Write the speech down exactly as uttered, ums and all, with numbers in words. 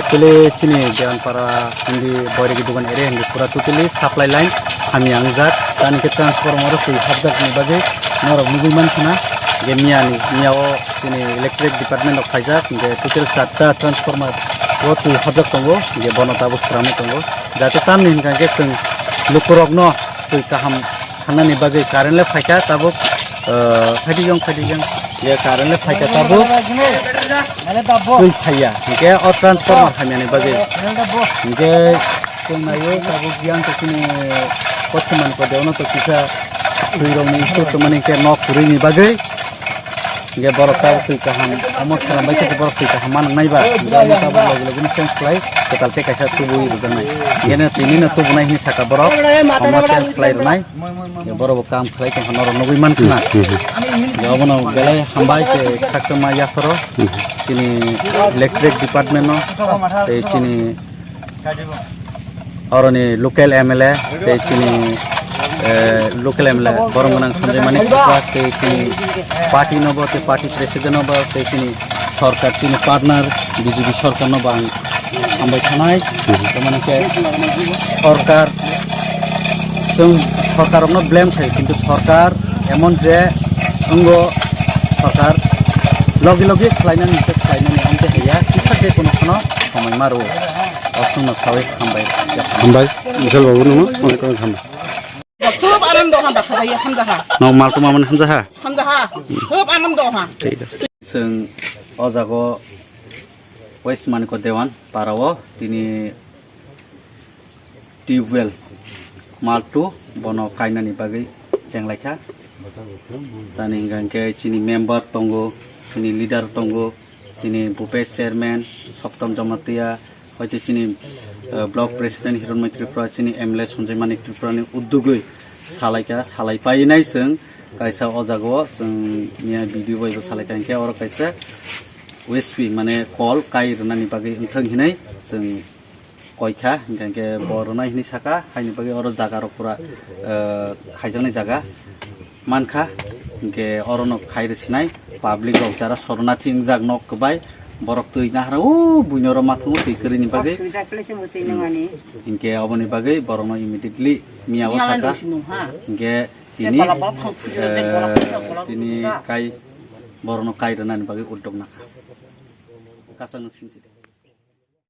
Totally chini Dewanpara hindi boiregi dogan area hindi pura totally supply line hamya wngjak. Tani khe transformer twi hapjak ni bagwi norok nugwi mankha na. Ge miya ni, miya o chini electric department rok phaijak, ge total charta transformer o twi hapjak tongo, ge bono tabuk sramwi tongo. Jate tamni hinkha khe chwng lukurokno twi kaham Thangnani bagwi current le phaikha tabuk, ah, phaidi jong, phaidi jong. Ye current le phaikha tabuk. Twi phaiya. Hingke o transformer hamyani bagwi. Hingke chwng naio tabuk yang to chini kothumani ko deono to kisa twi rokni issue tongmani hingke nok kwrwini bagwi. Hingke borok tabuk twi kaham, omo swnam bai khe borok twi kaham ma nwngnai ba? Hingke omo tabuk logi logi no change khlai, kwtal tei kaisa tubui rwjaknai. Hingke no tini no tubunai hinwi saka borok, omo change khlai rwnai. Hingke borok bo kam khlai tongkha norok nugui mankha na. Hingke obono belai hambai khe khakchangma yapharo chini electric department no tei chini Oroni local M L A tei chini, eh, local M L A borok gwnang Sanjay Manik Tripura tei chini party no bo tei party president no bo tei chini sorkar chini partner B J P sorkar no bo ang hambai thanai. Tamani khe sorkar chwng sorkar rokno blame sai, kintu sorkar emon je wngo sorkar logi logi khlainani tei khlainani amte haiya kisa je kono kono somoi maro. Osongno sawi hambai. Hambai, Michal babu no, onek onek hambai. Khub anando hamba khabai hamjaha. No malko mamani hamjaha. Hamjaha. Khub anando ha. Thik ase. Chwng o jago West Manikya Dewan parao tini tubewell maltu bono kainani bagwi chenglaikha. Tani hingka hingke chini member tongo, chini leader tongo, chini Bhupesh chairman, Soptom Jamatia, hoite chini, eh, block president Hironmoi Tripura, chini M L A Sanjay Manik Tripura ni uddugwi salaikha, salai painai chwng kaisa o jaga o chwng miya video bai bo salaikha, hingke oro kaisa U S P mane call kai rwnani bagwi wngthang hinai chwng koikha, hingke hingke bo rwnai hinwi saka, haini bagwi oro jaga rok pura, eh, khaijaknai jaga mankha, hingke oro no khai rwsinai public rok jara sornathi wngjak nok kwbai, borok twi nahara o buino oro mathungo twi kwrwini bagwi. Hingke oboni bagwi borok no immediately miya o saka, hingke tini, eh, tini kai borok no kai rwnani bagwi uddog nakha. Kachang singsi.